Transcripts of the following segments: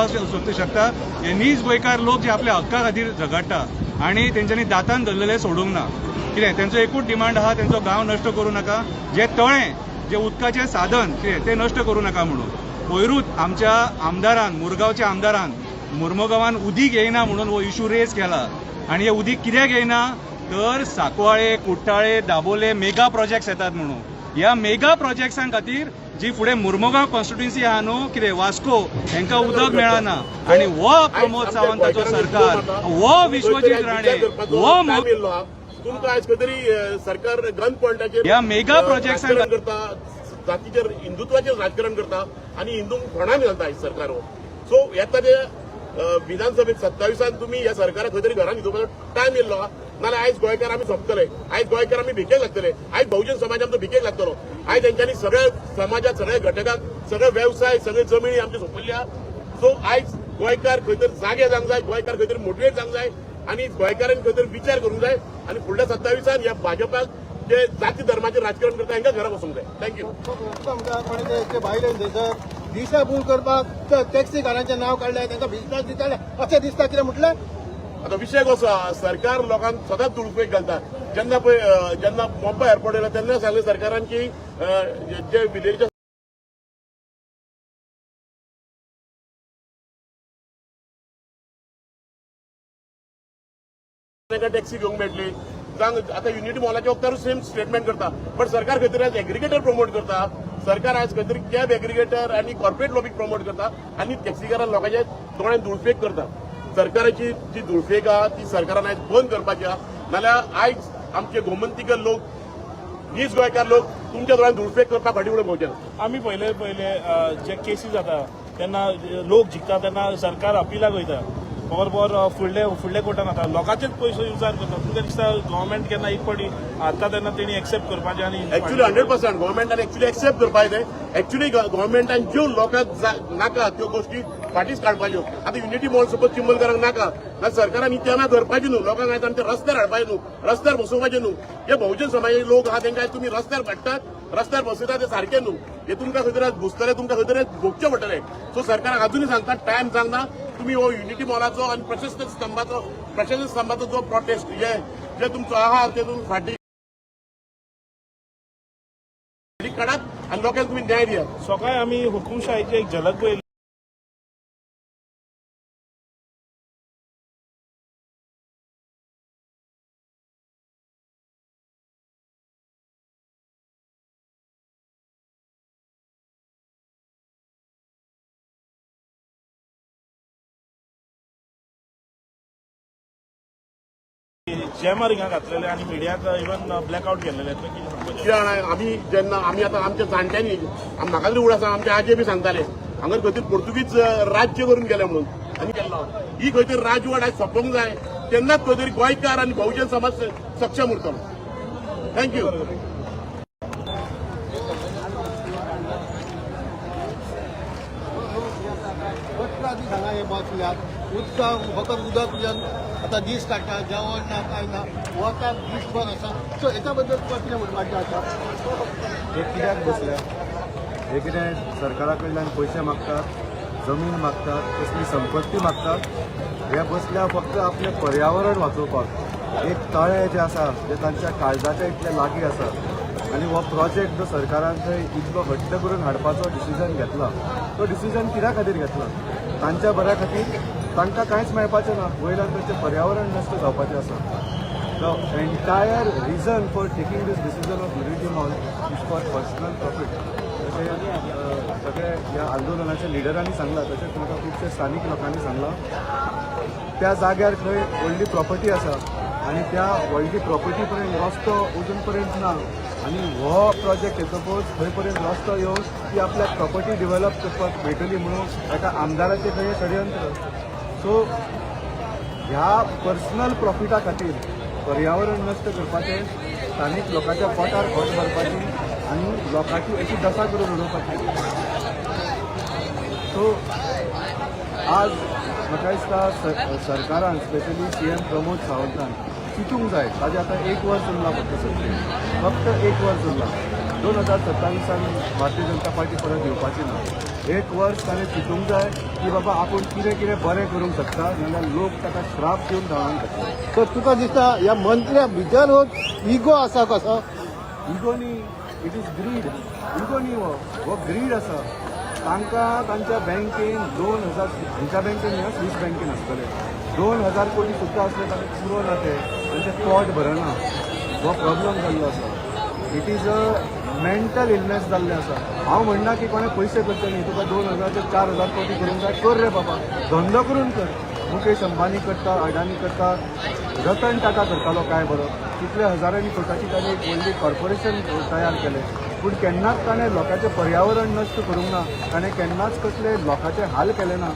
जावपाक शकता. हे नीज गोंयकार लोक जे आपल्या हक्का खातीर झगडटा आणि तेंच्यांनी दातान धरलेले सोडूंक ना. कितें तेंचो एकूच डिमांड आहा, तेंचो गांव नश्ट करूं नाका, जे तळें, जे उदकाचें साधन कितें तें नश्ट करूं नाका म्हणून. पयरूच आमच्या आमदारान, मुरगांवच्या आमदारान मुर्मुगांवान उदीक येयना म्हणून हो इशू रेज केला. आनी हे उदीक कित्याक येयना तर सांकवाळे, कुट्टाळे, दाबोले मेगा प्रोजेक्ट्स येतात म्हणून. ह्या मेगा प्रोजेक्ट्सां खातीर जी फुडें मुर्मुगांव कॉन्स्टिट्युएन्सी आहा न्हू, कितें वास्को, हेंकां उदक मेळना. आनी हो प्रमोद सावंताचो सरकार, हो विश्वजीत राणे, हो तुमकां आयज खंय तरी सरकार गन पॉयंटाचेर ह्या मेगा प्रोजेक्ट्सां राजकारण करता, जातीचेर, हिंदुत्वाचेर राजकारण करता आनी हिंदूंक फोंडान घालता आयज सरकार हो. सो येता ते विधानसभेत 27 तुमी ह्या सरकाराक खंय तरी घरान न्हिदोवपाचो टायम येयल्लो आहा. नाल्यार आयज गोंयकार आमी सोंपतले, आयज गोंयकार आमी भिकेक लागतले, आयज बहुजन समाज आमचो भिकेक लागतलो. आयज तेंच्यांनी सगळ्या समाजात, सगळ्या घटकांक, सगळे वेवसाय, सगळे जमिनी आमच्यो सोंपयल्ली आहा. सो आयज गोंयकार खंय तरी जागे जावंक जाय, गोंयकार खंय तरी मोटिवेट जावंक जाय आनी गोंयकारांनी खंय तरी विचार करूंक जाय आनी फुडल्या 27 ह्या भाजपाक जे जाती धर्माचेर राजकारण करता हांकां घरा बसूंक जाय. Thank you. कोणे ते भायले थंयसर दिशाभूल करपाक टॅक्सी कारांचें नांव काडलें, तांकां बिजनेस दिताले अशें दिसता. कितें म्हटलें? आता विशय कसो आहा, सरकार लोकांक सदांच दुरुपेग घालता. जेन्ना पळय जेन्ना मोपा एअरपोर्ट येयलो तेन्ना सांगलें सरकारान की जे विलेज तांकां टॅक्सी घेवंक मेळटली. जावं आतां युनिटी मॉलाच्या वखदारूच सेम स्टेटमेंट करता, बट सरकार खंय तरी आयज एग्रिगेटर प्रमोट करता. सरकार आयज खंय तरी कॅब एग्रिगेटर आनी कॉर्पोरेट लॉबीक प्रमोट करता आनी टॅक्सीकारां लोकांच्या दोळ्यान धुळफेक करता. सरकाराची जी धुळफेक आहा ती सरकारान आयज बंद करपाची आहा, नाल्यार आयज आमचे गोमंतिकर लोक, नीज गोंयकार लोक तुमच्या दोळ्यान धुळफेक करपाक फाटी फुडें भोवचे ना. आमी पयले पयले जे केसी जाता तेन्ना लोक जिखता तेन्ना सरकार अपिलाक वयता, बरोबर फुडले फुडले कोर्टान वता, लोकांचेच पयसो युजार करता. तुमकां दिसता गव्हर्मेंट केन्ना एक फावटी हाडटा तेन्ना तेणी एक्सेप्ट करपाचें आनी एक्च्युअली 100% गव्हर्मेंटान एक्च्युअली एक्सेप्ट करपाक जाय. एक्च्युअली गव्हर्मेंटान ज्यो लोकांक नाका त्यो गोष्टी फाटीच काडपाच्यो. आतां युनिटी मॉल सपोज चिंबलकारांक नाका ना, सरकारान ही तेमा धरपाची न्हू. लोकांक आयज आमच्या रस्त्यार हाडपाचे न्हू, रस्त्यार बसोवपाचे न्हू. हे बहुजन समाजाचे लोक आहा तेंकां आयज तुमी रस्त्यार काडटात, रस्त्यार बसयतात, ते सारकें न्हू. हे तुमकां खंय तरी आज भुजतले, तुमकां खंय तरी भोगचें पडटलें. सो सरकाराक अजुनूय सांगता, टायम सांगना, तुमी हो युनिटी मॉलाचो आनी प्रशस्त स्तंभाचो जो प्रोटेस्ट हे जे तुमचो आहा ते तुमी फाटी काडात आनी लोकांक तुमी न्याय दियात. सकाळी आमी हुकुमशाहीची एक झलक पळयली. जॅमर हिंगा घातलेले आनी मिडियाक इवन ब्लॅकआउट केल्लेले, कितें सांगपाचें? कितें जाणा, आमी जेन्ना आमी आतां आमच्या जाणट्यांनी, म्हाका तरी उगडास आसा, आमचे आजे बी सांगताले हांगा खंय तरी पोर्तुगीज राज्य करून गेले म्हणून आनी केल्लो. ही खंय तरी राजवट आयज सोंपोवंक जाय, तेन्नाच खंय तरी गोंयकार आनी बहुजन समाज सक्षम उरतलो. Thank you. 18 दीस हांगा हे बसल्यात. उदकाक फकत उदक पिवन आतां दीस काडटा, जेवण ना, कांय ना, वताक दीसभर आसा. सो हेच्या बद्दल तुका कितें म्हणपाचें आसा? हे कित्याक बसल्या? हे कितें सरकारा कडल्यान पयशे मागतात, जमीन मागतात, कसली संपत्ती मागतात? हे बसल्या फक्त आपलें पर्यावरण वाचोवपाक. एक तळें जें आसा जें तांच्या काळजाच्या इतलें लागीं आसा आनी हो प्रोजेक्ट जो सरकारान थंय इतलो घट्ट करून हाडपाचो डिसिजन घेतला, तो डिसिजन कित्या खातीर घेतला? तांच्या बऱ्या खातीर? तांकां कांयच मेळपाचें ना, वयल्यान तांचें पर्यावरण नश्ट जावपाचें आसा. The entire reason for taking this decision of Unity Mall is for personal profit. तशें सगळे ह्या आंदोलनाच्या लिडरांनी सांगलां, तशें तुमकां खुबशे स्थानीक लोकांनी सांगलां. त्या जाग्यार खंय व्हडली प्रॉपर्टी आसा आनी त्या व्हडली प्रॉपर्टी पर्यंत रस्तो अजून पर्यंत ना आनी हो प्रोजेक्ट येतकूच थंय पर्यंत रस्तो येवन ती आपल्याक प्रॉपर्टी डिवेलप करपाक मेळटली म्हणून एका आमदाराचें खंय षडयंत्र. सो ह्या पर्सनल प्रॉफिटा खातीर पर्यावरण नश्ट करपाचें, स्थानीक लोकांच्या पोटार खोट भरपाची आनी लोकांची अशी दशा करून उडोवपाची. सो आज म्हाका दिसता सरकारान, स्पेशली सीएम प्रमोद सावंतान चिंतूंक जाय. ताजें आतां एक वर्स उरलां फक्त सत्तेर, फक्त एक वर्स उरलां. 2027 भारतीय जनता पार्टी परत येवपाची ना. एक वर्स ताणें चिंतूंक जाय की बाबा आपूण कितें कितें बरें करूंक शकता, नाजाल्यार लोक ताका श्राप दिवन धांवडावन घातले. तर तुका दिसता ह्या मंत्र्या भितर हो इगो आसा कसो? इगो न्ही, it is greed. Ego न्ही, हो हो ग्रीड आसा. तांकां तांच्या बँकेन 2000, आमच्या बँकेन न्ही, स्वीस बँकेन आसतले 2000 कोटी सुद्दां आसले तांकां पुरो ना ते, तांचे पोट भरना. हो प्रॉब्लम जाल्लो आसा. It is a mental illness जाल्लें आसा. हांव म्हणना की कोणें पयशे करचे न्ही. तुका 2000 ते 4000 कोटी करूंक जाय, कर रे बाबा, धंदो करून कर. मुकेश अंबानी करता, अडानी करता, रतन टाटा करतालो काय बरो. कितले हजारांनी कोटाची ताणें एक व्हडली कॉर्पोरेशन तयार केलें, पूण केन्नाच ताणें लोकांचें पर्यावरण नश्ट करूंक ना. ताणें केन्नाच कसले लोकांचे हाल केले ना.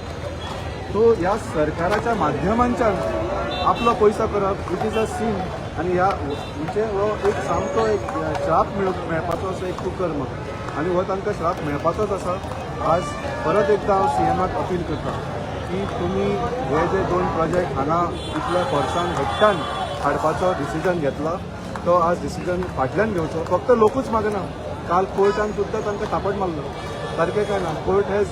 तो ह्या सरकाराच्या माध्यमांच्यान आपलो पयसो करप, it is a sin. आनी ह्या म्हणजे हो एक सामको एक श्राप मेळपाचो असो एक कुकर्म आनी हो तांकां श्राप मेळपाचोच आसा. आज परत एकदां हांव सीएमाक अपील करता की तुमी हे जे दोन प्रोजेक्ट हांगा इतल्या फोर्सान हट्टान हाडपाचो डिसिजन घेतला, तो आज डिसिजन फाटल्यान घेवचो. फक्त लोकूच मागना, काल कोर्टान सुद्दां तांकां थापट मारलो. सारकें काय ना? Court has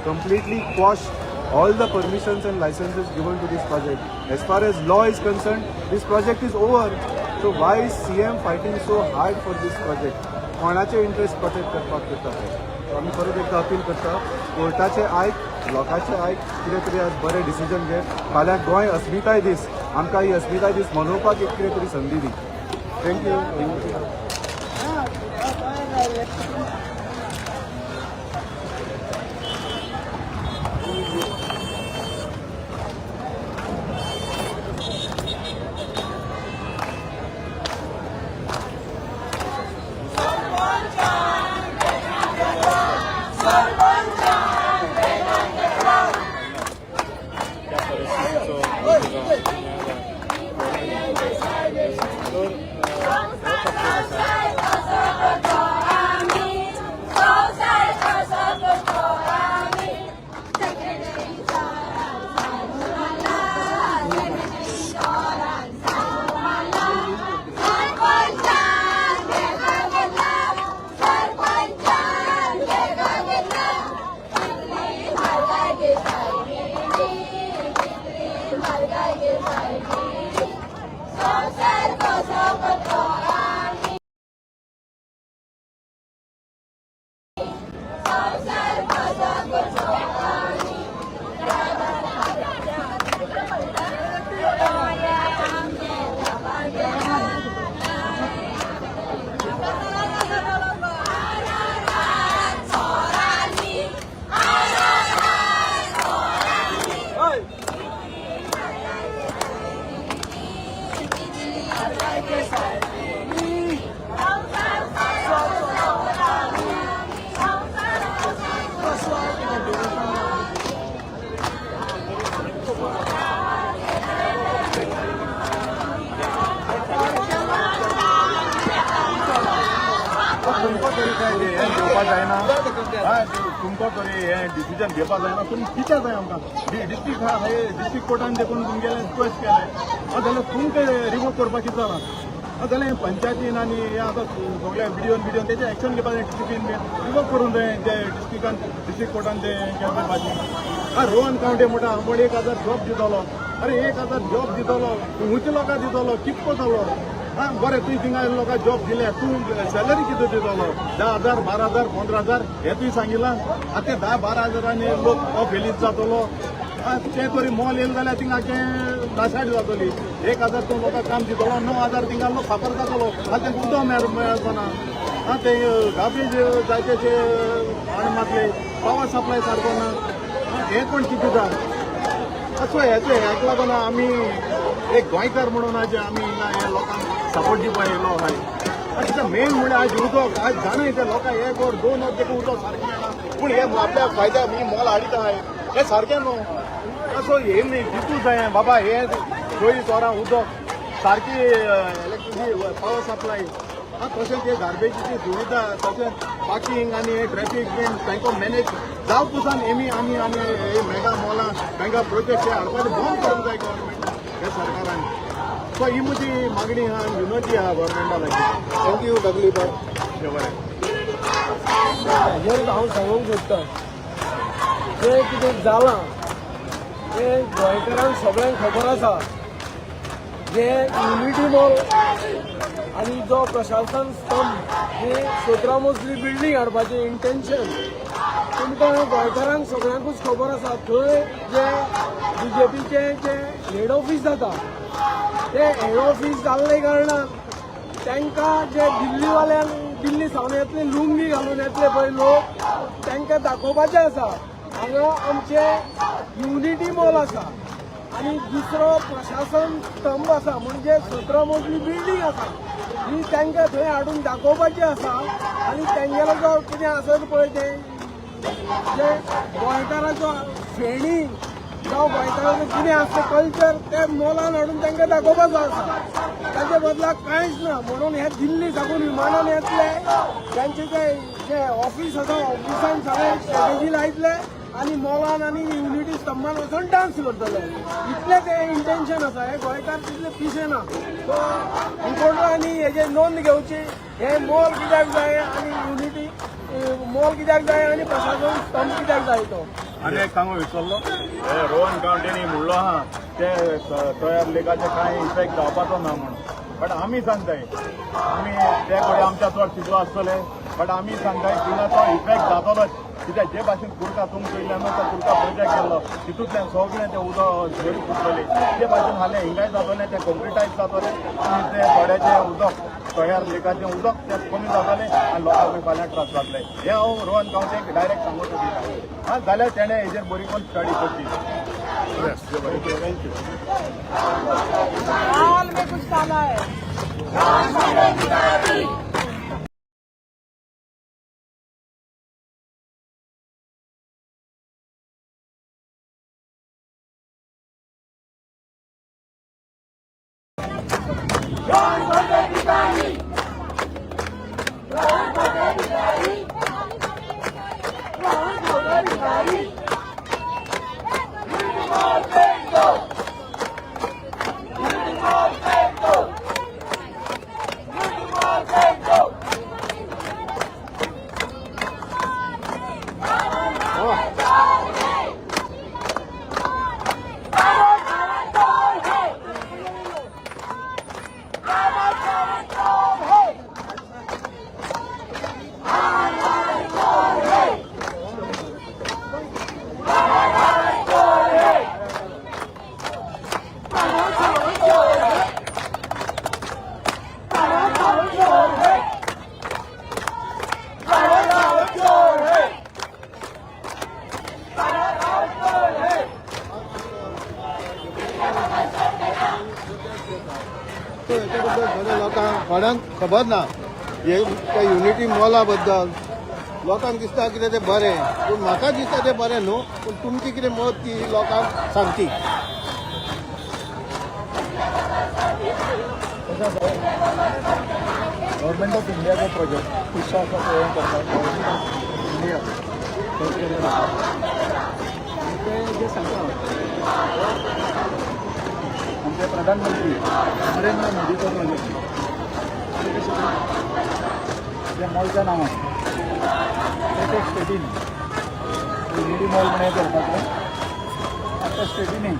completely quashed all the permissions and licenses given to this project. As far as law is concerned, this project is over. So why is CM fighting so hard for this project? कोणाचे interest protect करपाक करता ते? So आमी परत एकदा appeal करता, कोर्टाचे आयक, लोकांचे आयक, कितें तरी आज बरें डिसिजन घे. फाल्यां गोंय अस्मिताय दीस, आमकां ही अस्मिताय दीस मनोवपाक एक कितें तरी संदी दी. Thank you. Thank you. त्या परिस्थितीचो तर संवसार कसो करतो आमी, संवसार कसो करतो आमी? सेक्रेटरी सरान सांगू मला, सेक्रेटरी सरान सांगू मला, सरपंचान बेगा घेतला, सरपंचान बेगा घेतला, कितली म्हारगाय गे सायबिणी, कितली म्हारगाय गे सायबिणी, संवसार कसो करतो आमी, संवसार कसो करतो आमी? तुमकां तरी काय हें घेवपा जायना? हय, तुमकां तरी हें डिसिजन घेवपा जायना? तुमी कित्याक जाय आमकां डिस्ट्रिक्ट आहा, डिस्ट्रिक्ट कोर्टान देखून तुमगेलें रिक्वेस्ट केलें. आं जाल्यार तुमकां रिवोक करपाक कितें जालां? आं जाल्यार पंचायतीन आनी हें आतां सगळे बिडिओन बिडिओन तेजें एक्शन घेवपा जाय. टिसीपीन बी रिवोक करूंक जाय जे डिस्ट्रिक्टान, डिस्ट्रिक्ट कोर्टान ते केलें पावपाचें. आं रोहन कावंटे म्हणटा आमोण 1000 जॉब दितलो. अरे, 1000 जॉब दितलो, खंयच्या लोकांक दितलो? कितको जालो? आं बरें, तुवें थिंगा लोकांक जॉब दिले, तूं सॅलरी कितें दितलो? 10,000, 12,000, 15,000 हें तुवें सांगिलां. आतां ते 10-12 हजारांनी लोक फेलीज जातलो? आं तें तरी मॉल येयलें जाल्यार थिंगा नाशाडी जातली. 1000 तूं लोकांक काम दितलो, 9000 थिंगा लोक फापर जातलो. आतां तेंकां उदक मेळचो ना. आं ते गार्बेज जायते हाण मातले, पावर सप्लाय सारको ना. आं हें कोण कितें सो हेचो हेका लागून आमी एक गोंयकार म्हणून आज आमी हिंगा हे लोकांक सपोर्ट दिवपा येयलो आहाय. आनी मेन म्हणल्यार आज उदक, आज जाणा ते लोकांक एक वर दोन वर तेका उदक सारकें मेळना, पूण हे आपल्या फायद्या ही मॉल हाडिता आहाय, हें सारकें न्हू. सो हे न्ही दितू जाय बाबा, हे 24 वरां उदक, सारकी इलेक्ट्रिसिटी, पावर सप्लाय, आं तशेंच हे गार्बेजीची सुविधा, तशेंच पार्किंग आनी हे ट्रॅफीक बीन तांकां मॅनेज जावं पसून एमी आमी आनी हे मेगा मॉलां, मेगा प्रोजेक्ट हे हाडपाचें बंद करूंक जाय गव्हर्मेंट हे सरकारान. सो ही म्हजी मागणी आहा, विनंती आहा गव्हर्मेंटा लागीं. Thank you, Dagli bye. बरें. हाजेर हांव सांगूंक सोदतां, जें कितें जालां तें गोंयकारांक सगळ्यांक खबर आसा. जे युनिटी मॉल आनी जो प्रशासन स्तंभ ही 17 मजली बिल्डींग हाडपाचें इंटेन्शन तुमकां गोंयकारांक सगळ्यांकूच खबर आसा. थंय जे बीजेपीचें जे हेड ऑफीस जाता, ते हेड ऑफीस जाल्ले कारणान तांकां जे दिल्लीवाल्यांक, दिल्ली सावन येतले, लुंगी घालून येतले पळय लोक, तांकां दाखोवपाचें आसा हांगा आमचे युनिटी मॉल आसा आनी दुसरो प्रशासन स्तंभ आसा, म्हणजे 17 मजली बिल्डींग आसा. ही तांकां थंय हाडून दाखोवपाची आसा आनी तेंगेलो जो कितें आसत पळय, तें जे गोंयकाराचो फेणी जावं गोंयकाराचो कितें आसता कल्चर, ते मॉलान हाडून तांकां दाखोवपाचो आसा. ताचे बदलाक कांयच ना. म्हणून हे दिल्ली साकून विमानान येतले, तांचे ते जे ऑफीस आसा, ऑफिसान सगळे स्ट्रेटेजी लायतले आनी मॉलान आनी युनिटी स्तंभान वचून डान्स करतले. इतलें ते इंटेन्शन आसा. हे गोंयकार तितले पिशे ना. सो रिपोर्टरांनी हेजे नोंद घेवची, हे मॉल कित्याक जाय आनी युनिटी मॉल कित्याक जाय आनी प्रशासन स्तंभ कित्याक जाय तो. आनी एक सांगू विसरलो, हे रोहन गांवटेनी म्हणलो आहा ते तयार लेकाचे कांय इफेक्ट जावपाचो ना म्हणून. बट आमी सांगताय, आमी ते कडेन आमच्या चड शिकलो आसतले, बट आमी सांगताय तिंगा तो इफेक्ट जातलोच. कित्याक जे भाशेन कुर्का तुमकां वयल्यान तो कुर्का प्रोजेक्ट केल्लो, तितूंतल्यान सगळें तें उदक झरी फुटतली. ते भाशेन हालें हिंगाय जातलें, तें कॉन्क्रिटायज जातलें आनी तें थोड्याचें उदक, तयार लेकाचें उदक तें कमी जातलें आनी लोकांक फाल्यां त्रास जातले. हें हांव रोहन गांवटेक डायरेक्ट सांगूंक सोदता. आं जाल्यार तेणें हेजेर बरी करून स्टडी करची. Thank you. दाल में कुछ काला है. सो हेच्या बद्दल थोड्या लोकांक, थोड्यांक खबर ना. हे त्या युनिटी मॉला बद्दल लोकांक दिसता कितें तें बरें, पूण म्हाका दिसता तें बरें न्हू. पूण तुमची कितें मत ती लोकांक सांगची. गव्हर्मेंट ऑफ इंडियाचो प्रोजेक्ट खुबसो आसा, तो हें करता गव्हर्मेंट ऑफ इंडिया तेंचे कडेन आसा. ते जे सांगता, आमचे प्रधानमंत्री नरेंद्र मोदीचो प्रोजेक्ट. ते कशें ते मॉलच्या नांवान प्रत्येक स्टेटीन युनिटी मॉल म्हणून हें करपाचें. आतां स्टेटीनी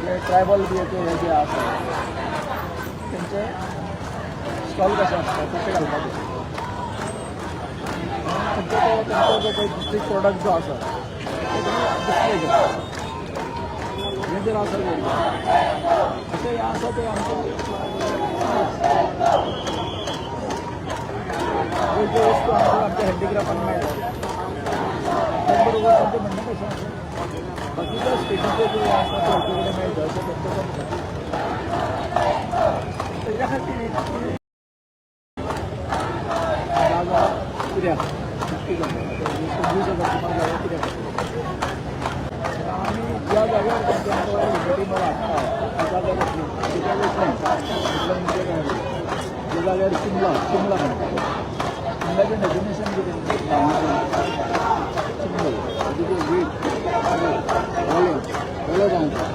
जे ट्रायबल बी हे जे आसा, तेंचे स्टॉल कशें आसता तशें घालपाचें. तेंचो तो तेंचो जो पळय डिस्ट्रिक्ट प्रोडक्ट जो आसा, तो तुमी डिस्प्ले करता. हें जर आसा तशें हें आसा, तें आमचें गोंयच्यो वस्तू आमकां आमच्या हँडिक्राफ्टान मेळटा. त्याच बरोबर तांचें म्हणणें कशें आसा, बाकीच्या स्टेटीचे जे आसा ते आमचे कडेन मेळटा अशें तेंचें कमी. तेज्या खातीर जागा कित्याक नक्की जाता, 20,000 सुमार जागा कित्याक. आमी ज्या जाग्यार तांचे आमकां युनिटी मॉल हाडटा, त्या जाग्यार कित्याक वचना. म्हणजे काय, ज्या जाग्यार चिमला, चिमला म्हणटा. चिमल्याचें डेफिनेशन कितें गांवांतलें? चिमलो म्हणजे वीट, ओलें ओलें गांवचें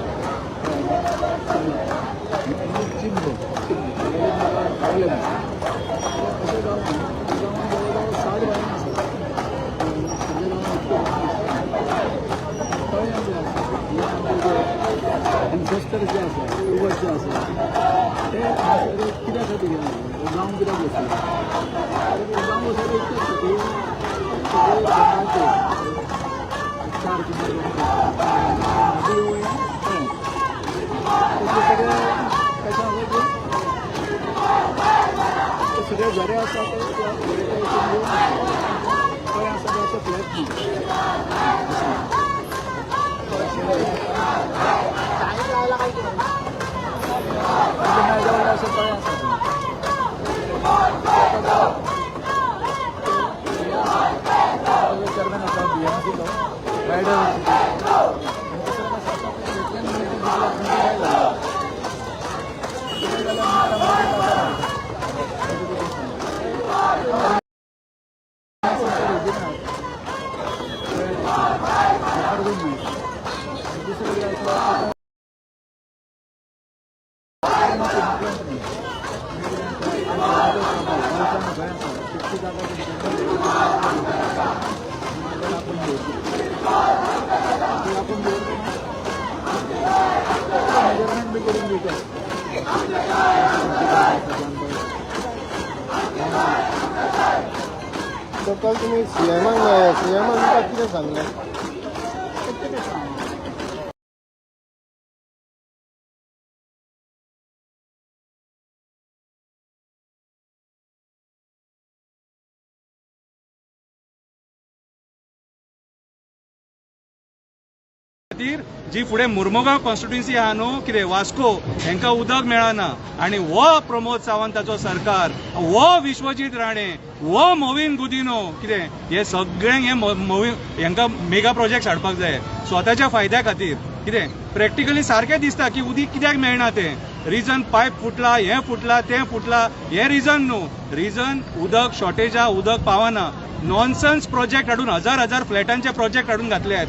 चिमला, चिमलो, चिमलो ओलें म्हणटा. दस्तर जे आसा, उबट जे आसा, ते हांगासर कित्या खातीर गेले, गांव कित्याक बसले? गांव बसले इतल्याच खातीर, सगळे गांवाचे चार सुमार गांव कळ्ळें, तशें सगळे कशें आसा की ते सगळे झरे आसा, ते त्या झऱ्याच्या हितून घेवन खंय आसा ते अशें फ्लॅट ना अशें. मेळटा जाल्यार अशें तळें आसा थंय. चेअरमॅन आसा बीएमसीचो, बायोडायवर्सिटी. आनी दुसरें कशें आसा, तें वेटलँड जाय जाल्यार कितें जाल्यार दुसरें कितें आसा, तितकी जागा आपण दवरली, ती आपण दवरली, मेजरमेंट बी करून दिवचें. तर काल तुमी सीएमाक मेळ्ळे, सीएमान तुमकां कितें सांगलें? कितें सांग. खातीर जी फुडें मुर्मुगांव कॉन्स्टिट्युन्सी आहा न्हू, कितें वास्को, हेंकां उदक मेळना. आनी हो प्रमोद सावंताचो सरकार, हो विश्वजीत राणे, हो मोविन गुदिनो, कितें हे सगळ्यांक हे मोविन हेंकां मेगा प्रोजेक्ट हाडपाक जाय स्वताच्या फायद्या खातीर. कितें प्रॅक्टिकली सारकें दिसता की उदीक कित्याक मेळना तें रिजन पायप फुटला, हें फुटला, तें फुटला, हें रिजन न्हू. रिजन उदक शॉर्टेज आहा, उदक पावना. नॉनसन्स प्रोजेक्ट हाडून हजार हजार फ्लॅटांचे प्रोजेक्ट हाडून घातले आहेत.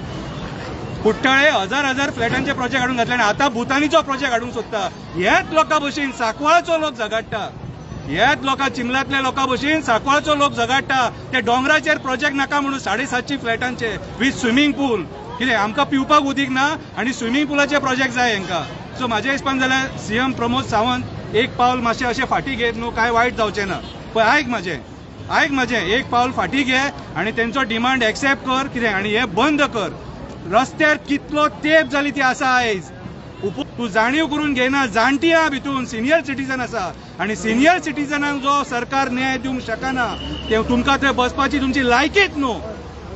कुट्टाळे हजार हजार फ्लॅटांचे प्रोजेक्ट हाडून घातले आनी आतां भुतानीचो प्रोजेक्ट हाडूंक सोदता. हेच लोकां भशेन सांकवाळचो लोक झगाडटा, हेच लोकां चिमलांतल्या लोकां भशेन सांकवाळचो लोक झगाडटा. ते दोंगराचेर प्रोजेक्ट नाका म्हणून 750 फ्लॅटांचे विथ स्विमींग पूल. कितें आमकां पिवपाक उदीक ना आनी स्विमींग पुलाचे प्रोजेक्ट जाय हेंकां. सो म्हाज्या हिसपान जाल्यार सीएम प्रमोद सावंत एक पावल मातशें अशें फाटीं घेत न्हू, कांय वायट जावचें ना. पळय आयक म्हाजें, आयक म्हाजें, एक पावल फाटीं घे आनी तेंचो डिमांड एक्सेप्ट कर. कितें आनी हें बंद कर. रस्त्यार कितलो तेप जाली ती आसा आयज, तूं जाणीव करून घेयना. जाणटी आहा भितून, सिनियर सिटीजन आसा आनी सिनियर सिटीजनांक जो सरकार न्याय दिवंक शकना, ते तुमकां थंय बसपाची तुमची लायकीच न्हू,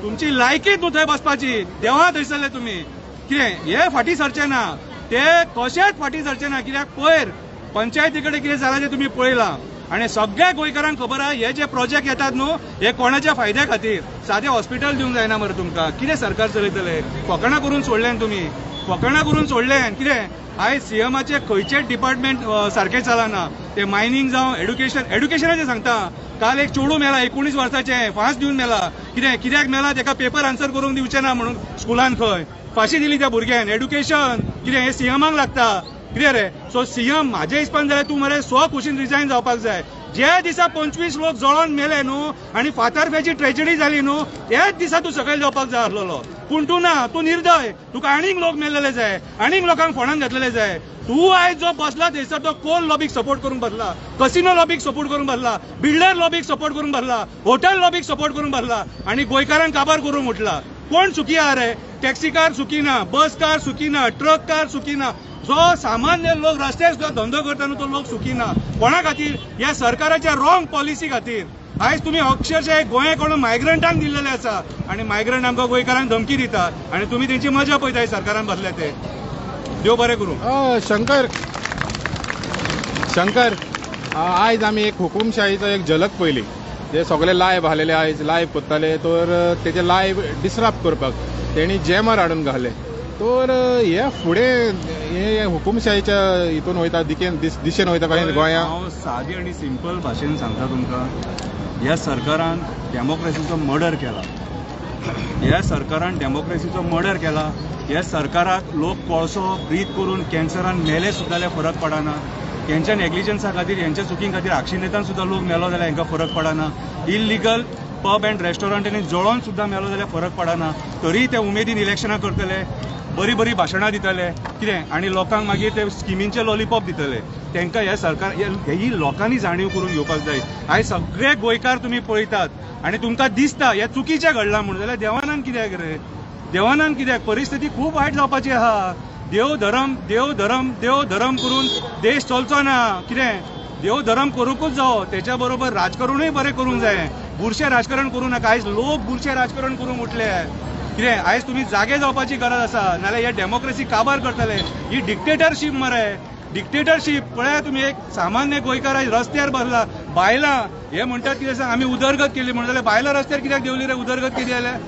तुमची लायकीच न्हू थंय बसपाची. देवा थंयसरले तुमी. कितें हे फाटीं सरचे ना, ते कशेंच फाटीं सरचे ना. कित्याक पयर पंचायती कडेन कितें जालां तें तुमी पळयलां आनी सगळ्या गोंयकारांक खबर आहा हे जे प्रोजेक्ट येतात न्हू हे कोणाच्या फायद्या खातीर. सादें हॉस्पिटल दिवंक जायना मरे तुमकां, कितें सरकार चलयतले? फकाणां करून सोडल्यान तुमी, फकाणां करून सोडल्यान. कितें आयज सीएमाचे खंयचेच डिपार्टमेंट सारकें चलना, ते मायनींग जावं एड्युकेशन. एड्युकेशनाचें सांगता, काल एक चेडूं मेला 19 वर्साचें, फांस दिवन मेला. कितें कित्याक मेला? तेका पेपर आन्सर करूंक दिवचें ना म्हणून स्कुलान खंय फांशी दिली त्या भुरग्यान. एड्युकेशन कितें हें सीएमाक लागता कितें रे? सो सीएम म्हाज्या हिसपान जाल्यार तूं मरे स्व खुशीन रिजायन जावपाक जाय. ज्या दिसा 25 लोक जळोन मेले न्हू आनी फातर्फ्याची ट्रेजडी जाली न्हू, त्याच दिसा तूं सकयल जावपाक जाय आसलेलो. पूण तूं ना, तूं निर्दय. तुका आनीक लोक मेल्लेले जाय, आनीक लोकांक फोंडान घातलेले जाय. तूं आयज जो बसला थंयसर तो कोल लॉबीक सपोर्ट करूंक बसला, कसिनो लॉबीक सपोर्ट करूंक बसला, बिल्डर लॉबीक सपोर्ट करूंक बसला, हॉटेल लॉबीक सपोर्ट करूंक बसला आनी गोंयकारांक काबार करूंक उठला. कोण सुखी आहा रे? टॅक्सीकार सुखी ना, बसकार सुखी ना, ट्रककार सुखी ना, जो सामान्य लोक रस्त्यार सुद्दां धंदो करता न्हू तो लोक सुखी ना. कोणा खातीर? ह्या सरकाराच्या रॉंग पॉलिसी खातीर. आयज तुमी अक्षरशः गोंया कडून मायग्रंटांक दिल्लेले आसा आनी मायग्रंट आमकां गोंयकारांक धमकी दिता आनी तुमी तेंची मजा पळयता सरकारान बसल्या ते. देव बरें करूं. शंकर, शंकर, आयज आमी एक हुकुमशाहीचो एक झलक पळयली. जे सगळे लायव्ह आसलेले आयज लायव्ह करताले, तर तेजे लायव्ह डिसरप्ट करपाक तेणी जॅमर हाडून घाले. तर हे फुडें हे हुकुमशाहीच्या हितून वयता, दिकेन दिशेन वयता कशें गोंया? हांव सादी आनी सिंपल भाशेन सांगता तुमकां, ह्या सरकारान डेमोक्रेसीचो मर्डर केला. ह्या सरकारान डेमोक्रेसीचो मर्डर केला. ह्या सरकाराक लोक कोळसो ब्रीद करून कॅन्सरान मेले सुद्दां जाल्यार फरक पडना. हेंच्या नेग्लिजन्सा खातीर, हेंच्या चुकी खातीर आक्षिनेतान सुद्दां लोक मेलो जाल्यार हेंकां फरक पडना. इलिगल पब अँड रेस्टॉरंटांनी जळोन सुद्दां मेलो जाल्यार फरक पडना, तरी ते उमेदीन इलेक्शनां करतले, बरी बरी भाशणां दितले कितें, आनी लोकांक मागीर ते स्किमींचे लॉलीपॉप दितले. तांकां हे सरकार ही लोकांनी जाणीव करून घेवपाक जाय. आयज सगळे गोंयकार तुमी पळयतात आनी तुमकां दिसता हें चुकीचें घडलां म्हणून, जाल्यार देवानान कित्याक रे, देवानान कित्याक? परिस्थिती खूब वायट जावपाची आहा. देव धर्म देव धर्म देव धर्म करून देश चलचो ना. कितें देव धर्म करूंकूच जावो, तेच्या बरोबर राजकारणूय बरें करूंक जाय. बुरशें राजकारण करूं नाका. आयज लोक बुरशें राजकारण करूंक उठले. कितें आयज तुमी जागे जावपाची गरज आसा, नाल्यार हे डेमोक्रेसी काबार करतले. ही डिक्टेटरशीप मरे, डिक्टेटरशीप. पळया तुमी, एक सामान्य गोंयकार आयज रस्त्यार बसला. बायलां हे म्हणटात कितें सांग, आमी उदरगत केली म्हणून, जाल्यार बायलां रस्त्यार कित्याक देंवली रे? उदरगत केली जाल्यार,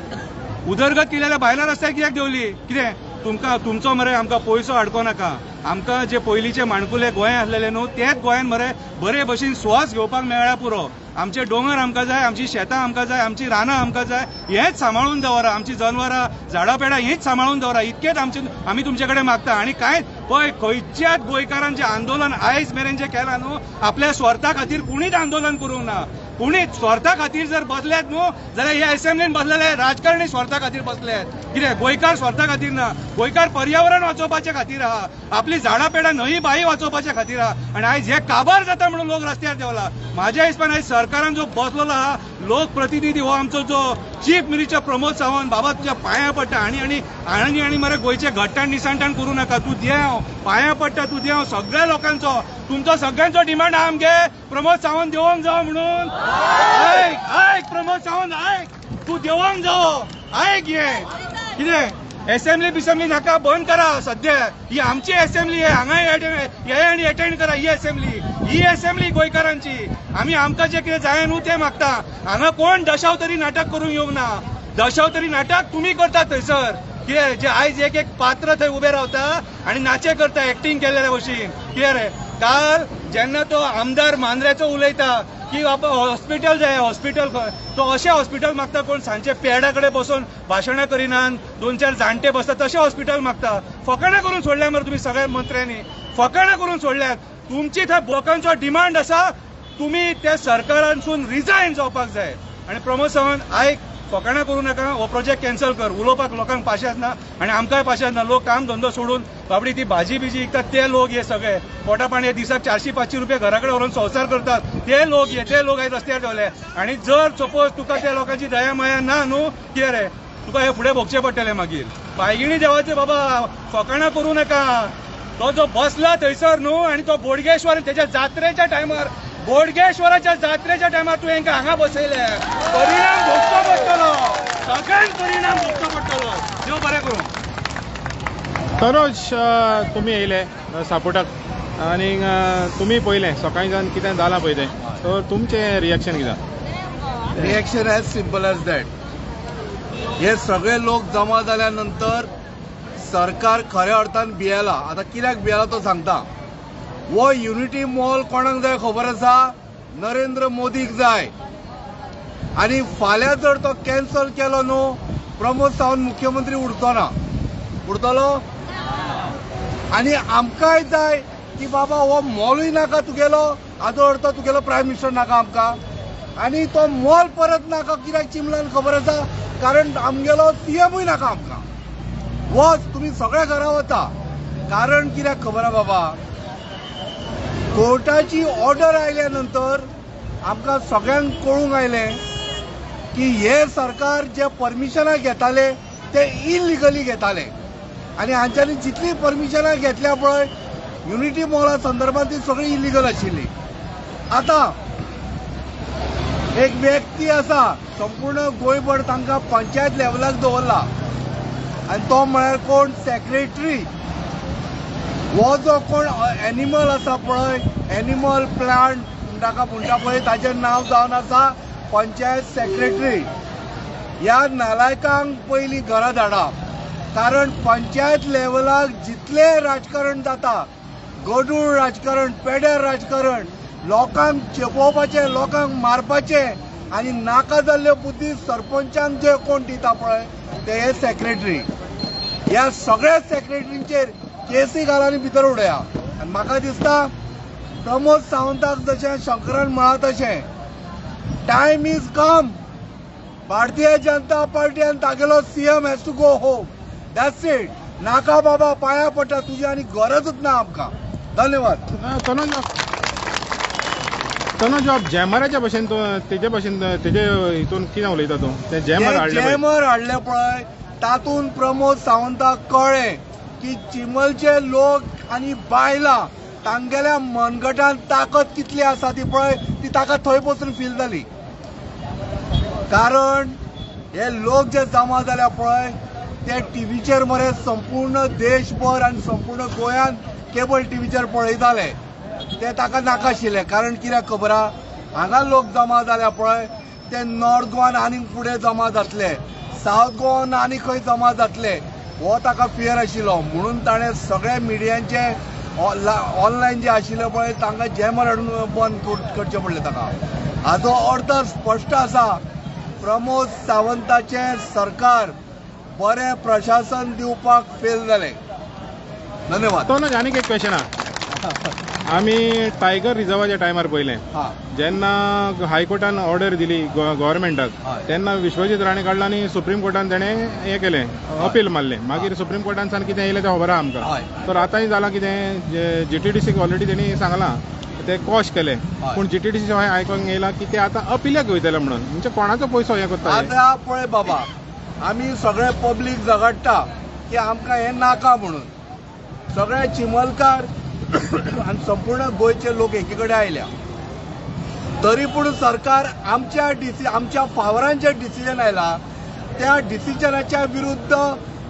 उदरगत केली जाल्यार बायलां रस्त्यार कित्याक देंवली? कितें तुमकां तुमचो मरे आमकां पयसो हाडको नाका. आमकां जे पयलींचे माणकुले गोंय आसलेले न्हू, तेच गोंयान मरे बरे भशेन स्वास घेवपाक मेळ्ळ्या पुरो. आमचे दोंगर आमकां जाय, आमची शेतां आमकां जाय, आमची रानां आमकां जाय, हेंच सांबाळून दवरा. आमची जनवरां झाडां पेडां हींच सांबाळून दवरा. इतकेंच आमचे आमी तुमचे कडेन मागता. आनी कांय पळय, खंयच्याच गोंयकारान जें आंदोलन आयज मेरेन जें केलां न्हू, आपल्या स्वार्था खातीर कोणीच आंदोलन करूंक ना. कोणीच स्वार्था खातीर जर बसल्यात न्हू जाल्यार हे असेंब्लीन बसलेले राजकारणी स्वार्था खातीर बसल्यात. कितें गोंयकार स्वार्था खातीर ना, गोंयकार पर्यावरण वाचोवपाचे खातीर आहा, आपली झाडां पेडां न्हंय बांय वाचोवपाचे खातीर आहा. आनी आयज हे काबार जाता म्हणून लोक रस्त्यार देंवला. म्हाज्या हिसपान आयज सरकारान जो बसलेलो आहा लोकप्रतिनिधी, हो आमचो जो चीफ मिनिस्टर प्रमोद सावंत, बाबा तुज्या पांयां पडटा. आनी आनी आनी आनी मरे गोंयचे घट्टाण निसाणटाण करूं नाका. तूं देंव, पांयां पडटा, तूं देंव. सगळ्या लोकांचो, तुमचो सगळ्यांचो डिमांड आहा आमगे प्रमोद सावंत देंवोंक जावो म्हणून. आयक आयक प्रमोद सावंत आयक, तूं देंवोंक जावो, आयक. हें कितें एसेंब्ली बिसेंब्ली नाका, बंद करा सद्या. ही आमची एसेंब्ली आहे, हांगा हे आनी एटेंड करा ही एसेंब्ली. ही एसेंब्ली गोंयकारांची. आमी आमकां जें कितें जाय न्हू तें मागता. हांगा कोण दशावतरी नाटक करूंक येवंक ना. दशावतरी नाटक तुमी करतात थंयसर. कितें जे आयज एक एक पात्र थंय उबे रावता आनी नाचे करता एक्टींग केल्ले भशेन. कितें रे, काल जेन्ना तो आमदार मांद्र्याचो उलयता की बाबा हॉस्पिटल जाय, हॉस्पिटल खंय, तो अशें हॉस्पिटल मागता कोण सांजचे पेडा कडेन बसून भाशणां करिनात, दोन चार जाणटे बसतात तशें हॉस्पिटल मागता. फकाणां करून सोडल्या मरे तुमी सगळ्या मंत्र्यांनी, फकाणां करून सोडल्यात. तुमची थंय लोकांचो डिमांड आसा, तुमी त्या सरकारांसून रिजायन जावपाक जाय. आनी प्रमोद सावंत आयक, फकाणां करूं नाका, हो प्रोजेक्ट कॅन्सल कर. उलोवपाक लोकांक पाशेंच ना आनी आमकांय पाशेंच ना. लोक काम धंदो सोडून बाबडी ती भाजी बिजी विकतात ते लोक हे सगळे पोटा पाणी दिसाक 400-500 रुपया घरा कडेन व्हरून संवसार करतात ते लोक हे, ते लोक आयज रस्त्यार देंवले. आनी जर सपोज तुका त्या लोकांची दया माया ना न्हू, कितें रे तुका हे फुडें भोगचें पडटलें मागीर. बायगिणी देवाचें बाबा फकाणां करूं नाका. तो जो बसला थंयसर न्हू, आनी तो बोडगेश्वर तेच्या जात्रेच्या टायमार, बोडगेश्वराच्या जात्रेच्या टायमार तूं हेंकां हांगा बसयले, परिणाम भोगचो पडटलो, सगळ्यांक परिणाम भोगचो पडटलो. देव बरें करूं. तनोज, तुमी येयले सपोर्टाक आनी तुमी पळयलें सकाळीं जावन कितें जालां पळय तें, तर तुमचें रिएक्शन कितें? Reaction as simple as that. हे सगळे लोक जमा जाल्या नंतर सरकार खऱ्या अर्थान भियेला. आतां कित्याक भियेला तो सांगता. वो युनिटी मॉल कोणाक जाय खबर आसा? नरेंद्र मोदीक जाय. आनी फाल्यां जर तो कॅन्सल केलो न्हू, प्रमोद सावंत मुख्यमंत्री उरचो ना. उरतलो? आनी आमकांय जाय की बाबा हो मॉलूय नाका तुगेलो, हाजो अर्थ तुगेलो प्रायम मिनिस्टर नाका आमकां. आनी तो मॉल परत नाका कित्याक चिमलान खबर आसा, कारण आमगेलो सीएमूय नाका आमकां. वच तुमी सगळ्या घरा वता, कारण कित्याक खबर आसा बाबा, कोर्टाची ऑर्डर आयल्या नंतर आमकां सगळ्यांक कळूंक आयलें की हे सरकार जे परमिशनां घेताले ते इलिगली घेताले. आनी हांच्यांनी जितली परमिशनां घेतल्या पळय युनिटी मॉला संदर्भात ती सगळी इलिगल आशिल्ली. आतां एक व्यक्ती आसा, संपूर्ण गोंयभर तांकां पंचायत लेवलाक दवरला, आनी तो म्हळ्यार कोण? सेक्रेटरी. हो जो कोण एनिमल आसा पळय, एनिमल प्लांट ताका म्हणटा पळय, ताचें नांव जावन आसा पंचायत सेक्रेटरी. ह्या नालायकांक पयलीं घरा धाडा, कारण पंचायत लेवलाक जितलें राजकारण जाता, गडूळ राजकारण, पेड्यार राजकारण, लोकांक चेपोवपाचें, लोकांक मारपाचें आनी नाका जाल्ल्यो बुद्दी सरपंचांक जे कोण दिता पळय ते हे सेक्रेटरी. ह्या सगळ्या सेक्रेटरींचेर केसी घाला आनी भितर उडया. आनी म्हाका दिसता प्रमोद सावंताक जशें शंकरान म्हळां तशें time is come. Bharatiya Janata party आनी तागेलो CM has to go home. That's it. नाका बाबा, पाया पडटा तुजी आनी गरजच ना आमकां. धन्यवाद. तनोज तनोज बाब, जॅमराच्या भशेन तूं तेजे भशेन तेजे हितून कितें उलयता तूं? ते जॅमर हाडले पळय. जॅमर हाडले पळय, तातूंत प्रमोद सावंताक कळ्ळें की चिंबलचे लोक आनी बायलां तांगेल्या मनगटान ताकद कितली आसा ती पळय, ती ताका थंय पसून फील जाली. कारण हे लोक जे जमा जाल्या पळय, ते टिवीचेर मरे संपूर्ण देशभर आनी संपूर्ण गोंयांत केबल टिवीचेर पळयताले, ते ताका नाका आशिल्ले. कारण कित्याक खबर आहा, हांगा लोक जमा जाल्या पळय ते नॉर्थ गोवान आनीक फुडें जमा जातले, सावथ गोवान आनी खंय जमा जातले, हो ताका फियर आशिल्लो. म्हणून ताणें सगळे मिडियांचे ऑनलायन जे आशिल्ले पळय तांकां जॅमर हाडून बंद करचें पडलें ताका. हाजो अर्थ स्पश्ट आसा, प्रमोद सावंताचें सरकार बरें प्रशासन दिवपाक फेल जालें. धन्यवाद. तनोज, आनीक एक क्वेश्चन आहा. आमी टायगर रिजर्वाच्या टायमार पळयलें, जेन्ना हायकोर्टान ऑर्डर दिली गव्हर्मेंटाक, तेन्ना विश्वजीत राणे काडला आनी सुप्रीम कोर्टान तेणें हें केलें, अपील मारलें. मागीर सुप्रीम कोर्टान सान कितें येयलें तें खबर आहा आमकां. तर आतांय जालां कितें, जीटीडीसीक ऑलरेडी तेणी सांगलां, ते कॉश केले, पूण जीटीडीसी हांवें आयकोंक येयलां की ते आतां अपिलाक वयतले म्हणून. म्हणजे कोणाचो पयसो हें करता हे? आतां पळय बाबा, आमी सगळे पब्लीक झगडटा की आमकां हें नाका म्हणून. सगळे चिंबलकार आनी संपूर्ण गोंयचे लोक एकी कडेन आयल्या, तरी पूण सरकार आमच्या आमच्या फावरान जे डिसिजन आयला त्या डिसिजनाच्या विरुद्ध,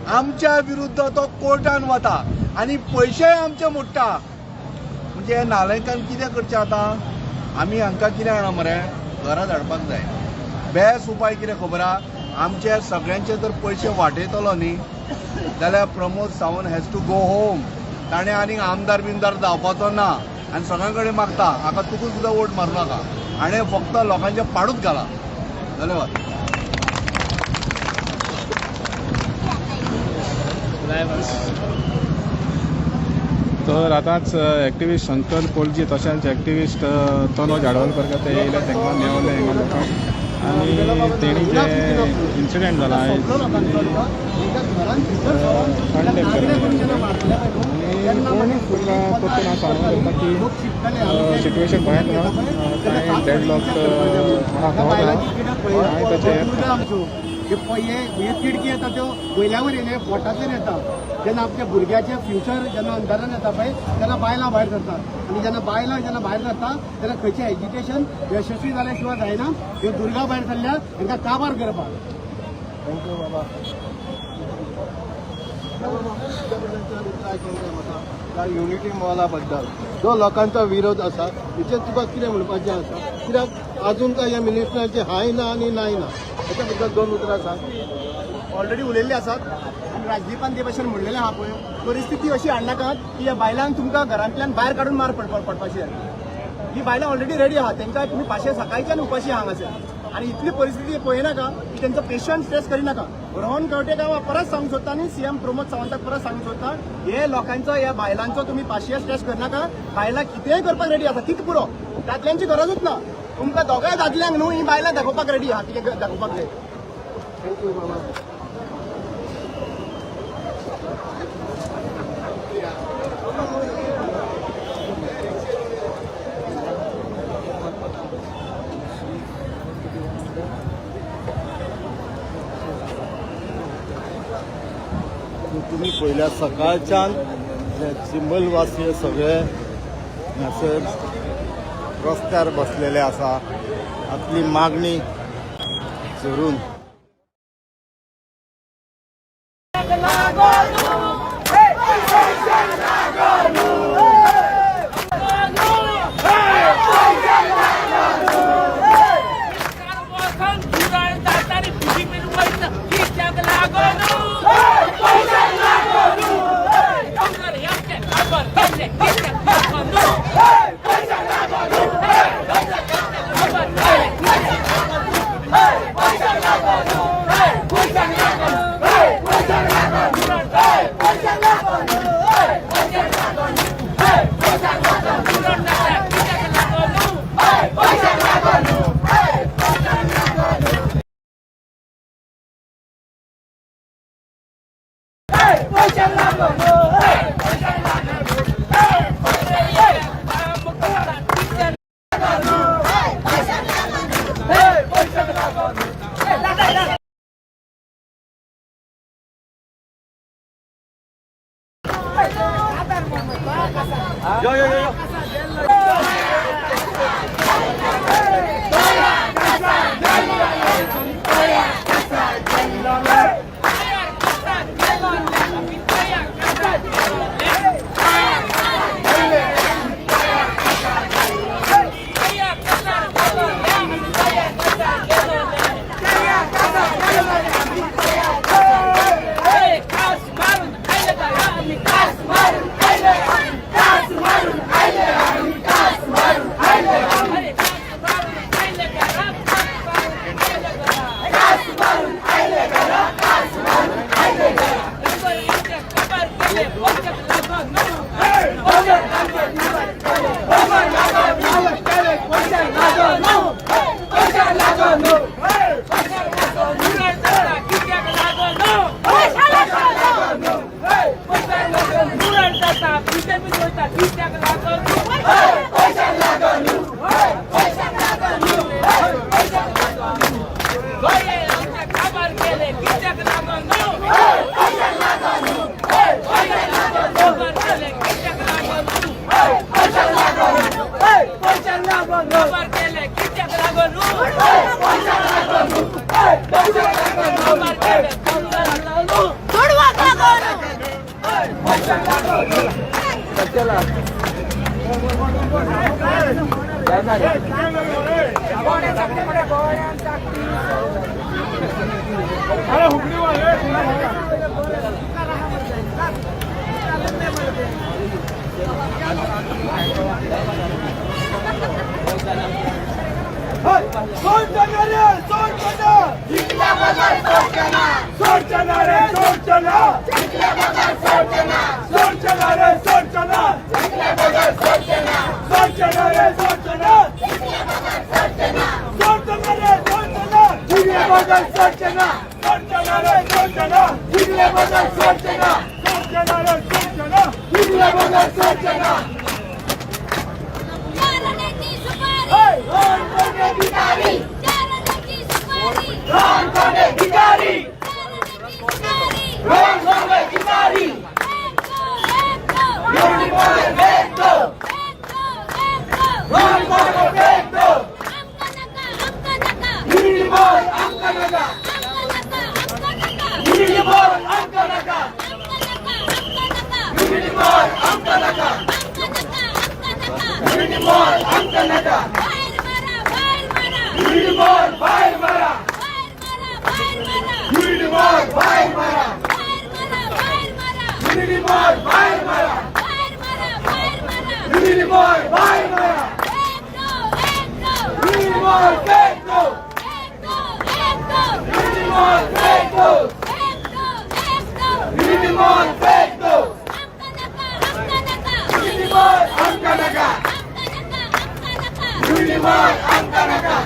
आमच्या विरुद्ध तो कोर्टान वता आनी पयशेय आमचे मोडटा. म्हणजे नालायकान कितें करचें आतां? आमी हांकां कितें जाणा मरे, घरा धाडपाक जाय. बेस्ट उपाय कितें खबर आहा, आमचे सगळ्यांचे जर पयशे वाटयतलो न्ही जाल्यार Pramod Sawant has to go home. ताणें आनीक आमदार बिमदार जावपाचो ना आनी सगळ्यां कडेन मागता हाका तुका सुद्दां वोट मारूं नाका. हाणें फक्त लोकांचे पाडूच घाला. धन्यवाद. तर आतांच एक्टिविस्ट शंकर पोलजी तशेंच एक्टिविस्ट तनोज आडवलकर ते येयले, तांकां मेवले हांगा लोकांक आनी तेणी जे इन्सिडेंट जाला आयज कंडेम केलें. आनी कोण तुका परतून हांव सांगूंक सोदता की सिट्युएशन भंयान कांय डेडलॉक आहा, खबर आहा, हांवें ताचें हे तिडकी येता त्यो वयल्यावर येयले पोटांतल्यान येता. जेन्ना आमच्या भुरग्याचें फ्युचर जेन्ना अंधारान येता पळय तेन्ना बायलां भायर सरतात आनी जेन्ना बायलां जेन्ना भायर सरता तेन्ना खंयचें एज्युकेशन यशस्वी जाल्या शिवाय जायना. ह्यो दुर्गा भायर सरल्या, हांकां काबार करपाक. Thank you बाबा. युनिटी मॉला बद्दल जो लोकांचो विरोध आसा हेचेर तुका कितें म्हणपाचें आसा? कित्याक अजून काय ह्या मिनिस्टरांचे हाय ना आनी नाय ना, हेच्या बद्दल दोन उतरां सांग. ऑलरेडी उलयल्ले आसात आनी राजदीपान ते भशेन म्हणलेलें आहा पळय, परिस्थिती अशी हाडनाकात की ह्या बायलांक तुमकां घरांतल्यान भायर काडून मार पडपाची जाय. ही बायलां ऑलरेडी रेडी आहा, तेंकां तुमी पाशे सकाळच्यान उपाशी आहा हांगासर आनी इतली परिस्थिती पळयनाका की तेंचो पेशन्स टेस्ट करिनाका. रोहन खंवटे हांव परत सांगूंक सोदता आनी सीएम प्रमोद सावंताक परत सांगूंक सोदता, हे लोकांचो ह्या बायलांचो तुमी पाशियेंस टेस्ट करनाका. बायलां कितेंय करपाक रेडी आसा, तीच पुरो, दादल्यांची गरजूच ना. तुमकां दोगांय दादल्यांक न्हू ही बायलां दाखोवपाक रेडी आहा, कितें दाखोवपाक जाय. Thank you बाबा. तुम्ही पयल्या सकाळच्यान चिंबलवासी सगळे हांगासर रस्त्यार बसलेले आसा आपली मागणी धरून. पयशांक लागून पयशांक लागून पयशांक लागून. यो यो यो. चारण्याची सुपारी, चारण्याची सुपारी, चारण्याची सुपारी. एक दो, एक दो, एक दो, एक दो. आमका नका, आमका नका, आमका नका, आमका नका, आमका नका, आमका नका, आमका नका, आमका नका. बाहेर मारा, बाहेर मारा, बाहेर मारा, बाहेर मारा, बाहेर मारा, बाहेर मारा, बाहेर मारा, बाहेर मारा. एक दो, एक दो, एक दो, एक दो, एक दो, एक दो. आमका नका, आमका नका, आमका नका, आमका नका.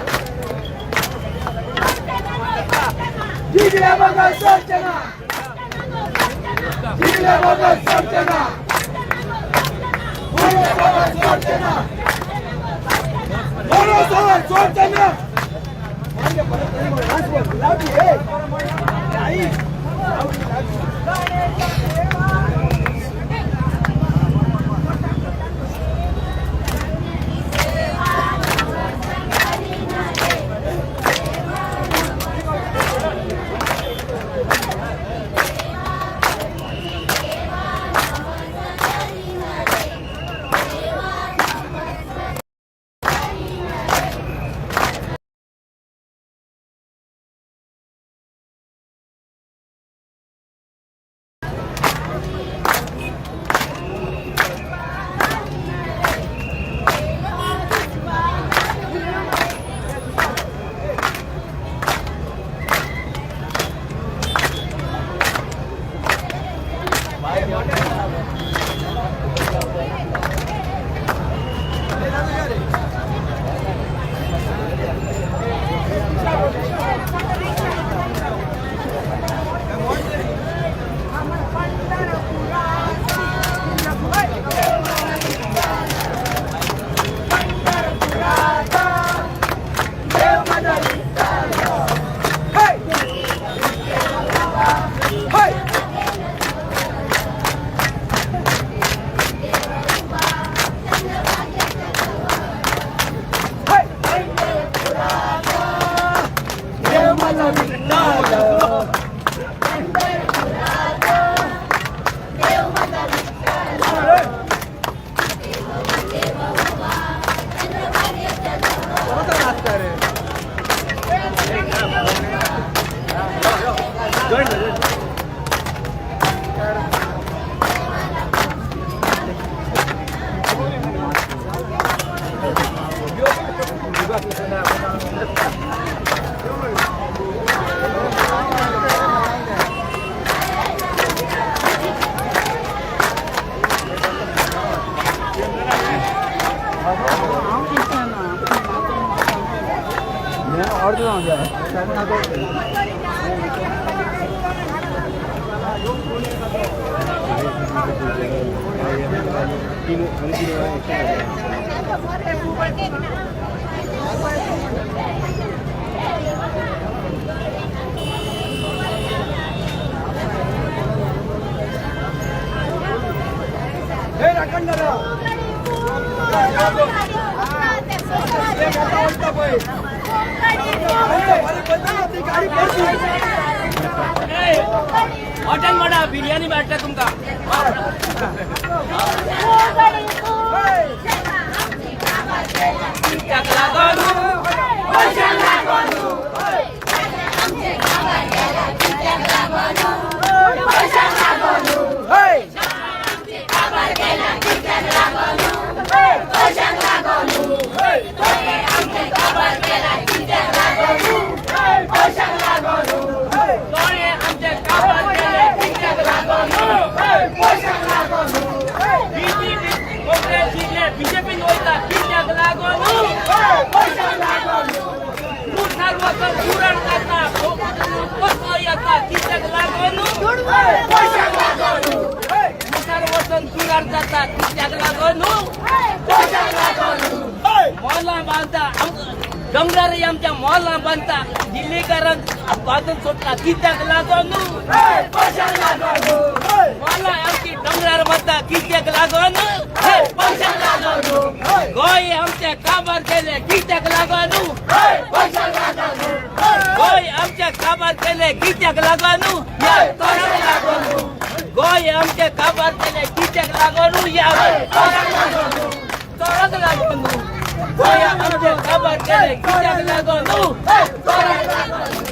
मटन म्हणा बिर्याणी मेळटा तुमकां. बीजेपी वयता कित्याक लागून पयशांक लागून मुखार वचून पुरण जाता कसो येता कित्याक लागून पयशांक लागून मुखार वचून पुरण जाता कित्याक लागून पयशांक लागून मॉलां बांदता दोंगरार आमच्या मॉलां बांदता दिल्लीकारांक बांदून सोडटा कित्याक लागून पयशांक लागून मॉलां आमची दोंगरार बांदता कित्याक लागून पयशांक लागून गोंय आमच्या काबार केले कित्याक लागून पयशांक लागून गोंय आमच्या काबार केले कित्याक लागून ह्या तोराक लागून गोंय आमच्या काबार केले कित्याक लागून ह्या तोराक लागून तोराक लागून गोंय आमच्या काबार केले कित्याक लागून तोराक लागून.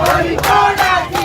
कोणी कोणाची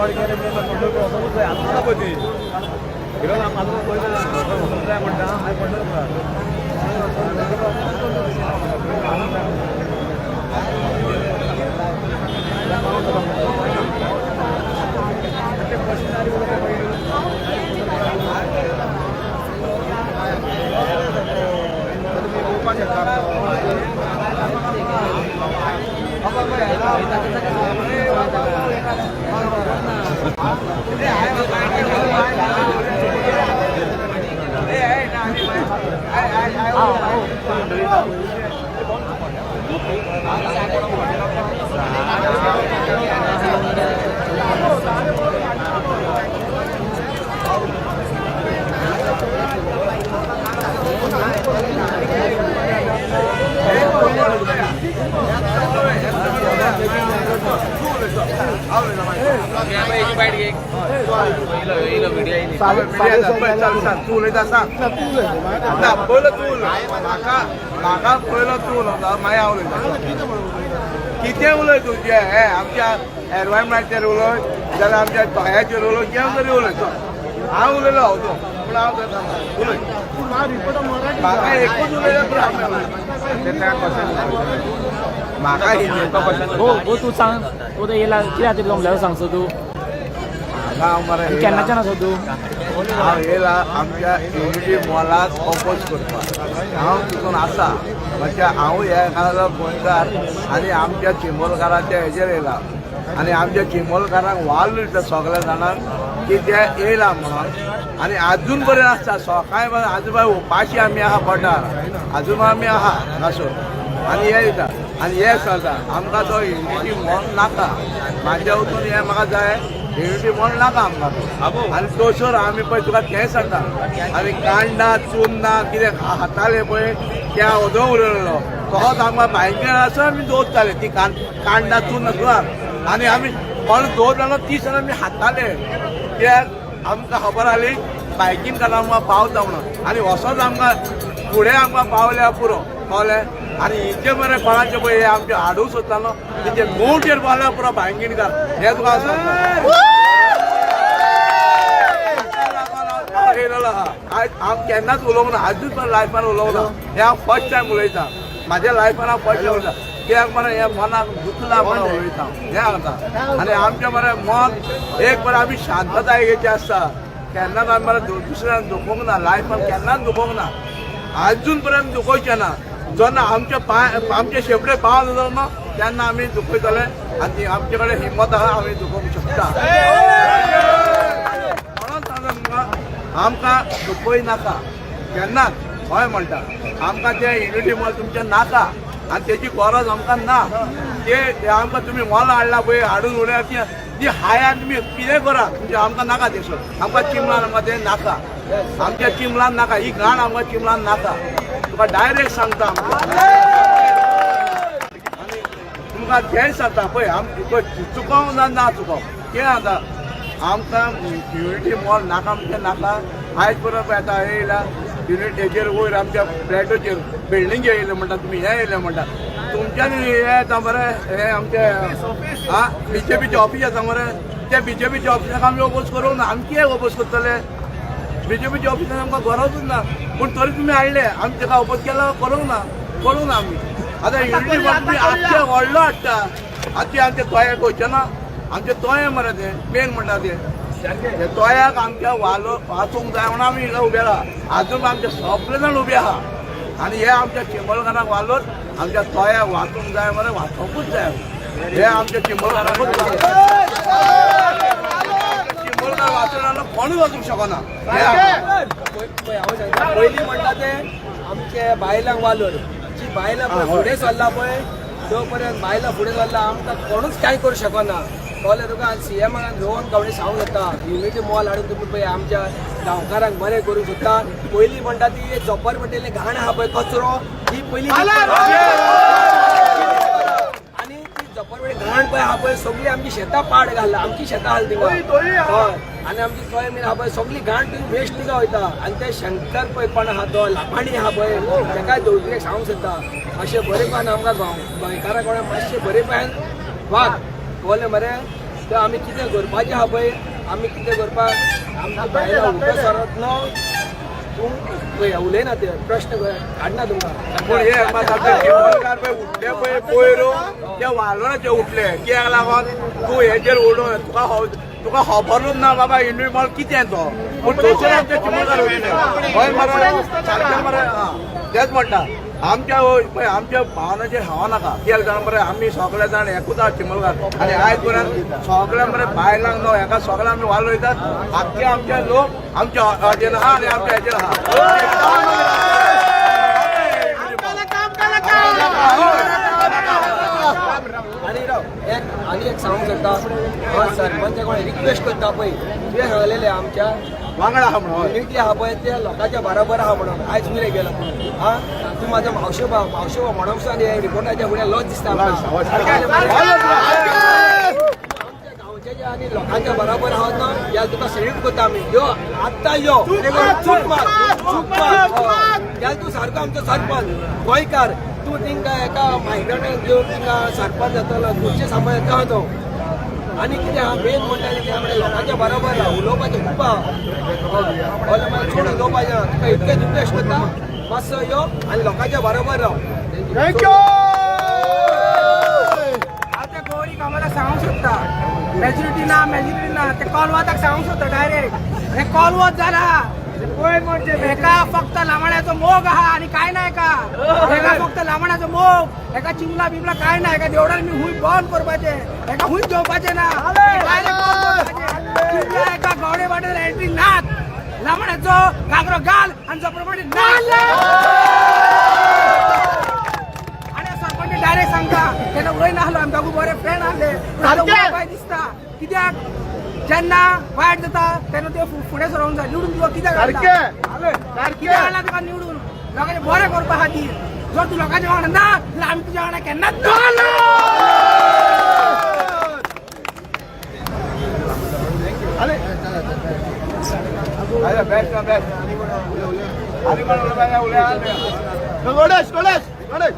रेकॉर्ड केलें म्हणून पंढरपूर वचोंकूच जाय. आतां पळय ती आतां पयलीं वचोंक जाय म्हणटा मागीर पंढरपुराक. तूं उलयता सांग ना, पयलो तूं उलय. म्हाका म्हाका पयलो तूं उलयता, मागीर हांव उलयता. कितें उलय तूं, जें हें आमच्या एनवायरमेंटाचेर उलय जाल्यार आमच्या तोयाचेर उलय, जें तरी उलय. हांव उलयलो हांव तो, पूण हांव उलय म्हाका एकूच उलयलें, पूण हांव म्हाका गो तूं सांग, तूं आतां येयला कित्या खातीर जमल्यार सांगचो तूं? हांव मरे केन्नाच्यान आसा तूं? हांव येयला आमच्या युनिटी मॉलाक ओपोज करपाक. हांव तितून आसा, म्हणजे हांव हे गोंयकार आनी आमच्या चिंबलकाराच्या हेजेर येयला आनी आमच्या चिंबलकारांक वाल दिता सगळ्या जाणांक की ते येयला म्हणून. आनी आजून पर्यंत आसता सकाळी आजून उपाशी आमी आहा पोटार, आजून आमी आहा हांगासर आनी हे दिता आनी हे चलता. आमकां तो युनिटी मॉल नाका. म्हाज्या वचून हें म्हाका जाय, युनिटी मॉल नाका आमकां. आनी तसर आमी पळय तुका तें सांगता, आमी कांडां चुन्नां कितें खाताले पळय त्या ओदो उरयलो तोच आमकां भायंकर आसा. आमी दवरताले ती कांडां चुन्नां सुद्दां आनी आमी कोण दवरतालो ती सुद्दां आमी खाताले. कित्याक आमकां खबर आसली बायकींग करता आमकां पावता म्हणून. आनी वचोन आमकां फुडें आमकां पावल्या पुरो पावलें. आनी हिचे मरे कोणाचे पळय हे आमचे हाडूंक सोदता न्हू तेंचे गोवचेर पावल्या पुरो बायंगिणकार. हें तुका सांगता आयज हांव केन्नाच उलोवंक ना, आजूच पण लायफान उलोवंक ना. हें हांव फर्स्ट टायम उलयतां म्हाज्या लायफान. हांव फर्स्ट टायम उलयतां कित्याक मरे हें मनाक दुखला म्हणून उलयता हें आतां. आनी आमचें मरे मन एक मरे आमी शांततायेचें आसता, केन्नाच आमी मरे दुसऱ्यान दुखोवंक ना, लायफान केन्नाच दुखोवंक ना, आजून पर्यंत दुखोवचें ना. जेन्ना आमचे पांय आमचे शेपडे पाव जाता न्हू तेन्ना आमी दुखयतले आनी आमचे कडेन हिम्मत आहा, आमी दुखोवंक शकता. म्हणून सांगता तुमकां आमकां दुखय नाका केन्नाच. हय म्हणटा आमकां ते युनिटी मॉल तुमचें नाका आनी तेजी गरज आमकां ना. ते आमकां तुमी मॉल हाडला पळय हाडून उडया ती हाय आनी तुमी कितें करा तुमचें, आमकां नाका तें. आमकां चिमलान आमकां तें नाका, आमच्या चिमलान नाका ही घाण, आमकां चिमलान नाका. तुका डायरेक्ट सांगता आमकां आनी तुमकां तेंच सांगता पळय आम चुकोवंक ना ना चुकोवंक कितें आतां आमकां युनिटी मॉल नाका म्हणजे नाका. आयज पर्यंत पळय आतां येयला युनिट हेजेर वयर आमच्या फ्लॅटाचेर बिल्डिंग येयले म्हणटा तुमी, हें येयलें म्हणटा तुमच्यानी हें येता मरे. हें आमचें आं बीजेपीचें ऑफीस आसा मरे, त्या बीजेपीच्या ऑफिसाक आमी ओपोज करूंक ना. आमी कित्याक ओपोज करतले? बीजेपीच्या ऑफिसान आमकां गरजूच ना, पूण तरी तुमी हाडले आमी ताका ओपोज केला करूंक ना, करूंक ना आमी. आतां युनिटी मॉल तुमी आमचे व्हडलो हाडटा, आतां आमच्या तोयाक वयचें ना, आमचे तोये मरे ते मेन म्हणटा ते तोयाक आमच्या वालो वाचूंक जाय म्हणून आमी हिंगा उबे आहा. आजून आमचे सगळे जाण उबे आहा आनी हे आमच्या चिंबलकारांक वालोच आमच्या तोयाक वाचूंक जाय मरे, वाचोवंकूच जाय. हे आमच्या चिंबलकारांकूच चिंबलकार वाचून कोणूच वाचूंक शकना. पयलीं म्हणटा ते आमचे बायलांक वालोर, जी बायलां पळय फुडें सरला पळय तो पर्यंत बायलां फुडें सरला आमकां कोणूच कांय करूं शकना. कळ्ळें तुका? सीएमाक रोहन गावडे सांगूंक जाता युनिटी मॉल हाडून तुमी पळय आमच्या गांवकारांक बरें करूंक सोदता. पयलीं म्हणटा ती झोपर पटेली घाण आहा पळय कचरो, ती पयलीं आनी ती झोपर पटेली घाण पळय आहा पळय सगळी आमची शेतां पाड घालला, आमची शेतां हाल थिंगा. हय, आनी आमची सोय बीन आहा पळय सगळी घाण थिंगा वेस्ट थिंगा वयता. आनी ते शंकर पळय कोण आहा तो लापाणी आहा पळय तेकाय दवरिल्लेक सांगूंक सोदता. अशें बरेपणान आमकां गोंयकारां कोणा मातशें बरेपणान वाग कळ्ळें मरे. तर आमी कितें करपाचें आहा पळय, आमी कितें करपाक आमच्या बायलां उबे सरत ना. तूं पळय उलयना, ते प्रश्न काडना तुमकां. पूण हे मात आतां चिंबलकार पळय उठले पळय पयर, ते वालोराचे उठले. कित्याक लागून तूं हेजेर उडोवन तुका खबरूच ना बाबा युनिटी मॉल कितें तो. पूण थंयसर आमचे चिंबलकार उठले. हय मरे, सारकें मरे. तेच म्हणटा, आमच्या पळय आमच्या भावनाचेर हावा नाका. कित्याक जाणा मरे, आमी सगळे जाण एकूच आहा चिंबलकार. आनी आयज पर्यंत सगळे मरे बायलांक न्हू हेका सगळे आमी वालोर वयतात. आख्खे आमचे लोक आमच्या हाजेर आहा आनी आमच्या हेजेर आहा. आनी राव, एक आनी एक सांगूंक सोदता, सरपंच कोण रिक्वेस्ट करता पळय, तुवें सांगलेलें आमच्या वांगडा आहा म्हणून. युनिटी आहा पळय ते लोकांच्या बरोबर आहा म्हणून. आयज वयर गेलो तूं, आं तूं म्हाजो मावशे भाव, मावशे भाव म्हणून सुद्दां हे रिपोर्टाच्या फुडें लज दिसता आमकां. आमच्या गांवच्या आनी लोकांच्या बरोबर आहात न्हू, ह्या तुका सल्यूट करता आमी. यो आत्तां यो, चूक मार, चूक मार. ह्या तूं सारको आमचो सरपंच गोंयकार. तूं तिंका एका मायग्रंटाक घेवन तिंका सरपंच जातलो, खुर्चे सांबाळ येता तो. आनी कितें आहा मेन म्हणटा कितें आहा, लोकांच्या बरोबर आहा, उलोवपाचें खूब आहा. हय, चड उलोवपाचें ना. तुका इतकें रिक्वेस्ट करता, मातसो यो आनी लोकांच्या बरोबर राव. Thank you. हांव त्या गौरी कामाला सांगूंक सोदता, मेजॉरिटी ना, मेजॉरिटी ना, ते कॉलवाताक सांगूंक सोदता डायरेक्ट. हे कॉलवत जाला हेका फक्त लामाण्याचो मोग आहा आनी काय ना. हेका हेका फक्त लामाण्याचो मोग, हेका चिमला बिमला काय ना. हेका देवळान मी हुंय बंद करपाचें, हेका हुंय जेवपाचें ना. चिमला हेका गवडे वाटेर एंट्री नात. लामाण्याचो घागरो घाल आनी जो प्रमाणे नाच. आनी सरपंच डायरेक्ट सांगता, तेन्ना उलय नासलो, आमी दोगू बरे फ्रेंड आहले. पूण आतां उलोवपाक दिसता, कित्याक जेन्ना वायट जाता तेन्ना ते फुडें सरोंक जाय. निवडून तुका कित्याक हाडला, कित्याक हाडला तुका निवडून? लोकांचें बरें करपा खातीर. जर तूं लोकांच्या वांगडा ना जाल्यार आमी तुज्या वांगडा केन्नाच ना. अरे बेस्ट बेस्ट, आनी कोण उलोवपाक उलया. गणेश गणेश गणेश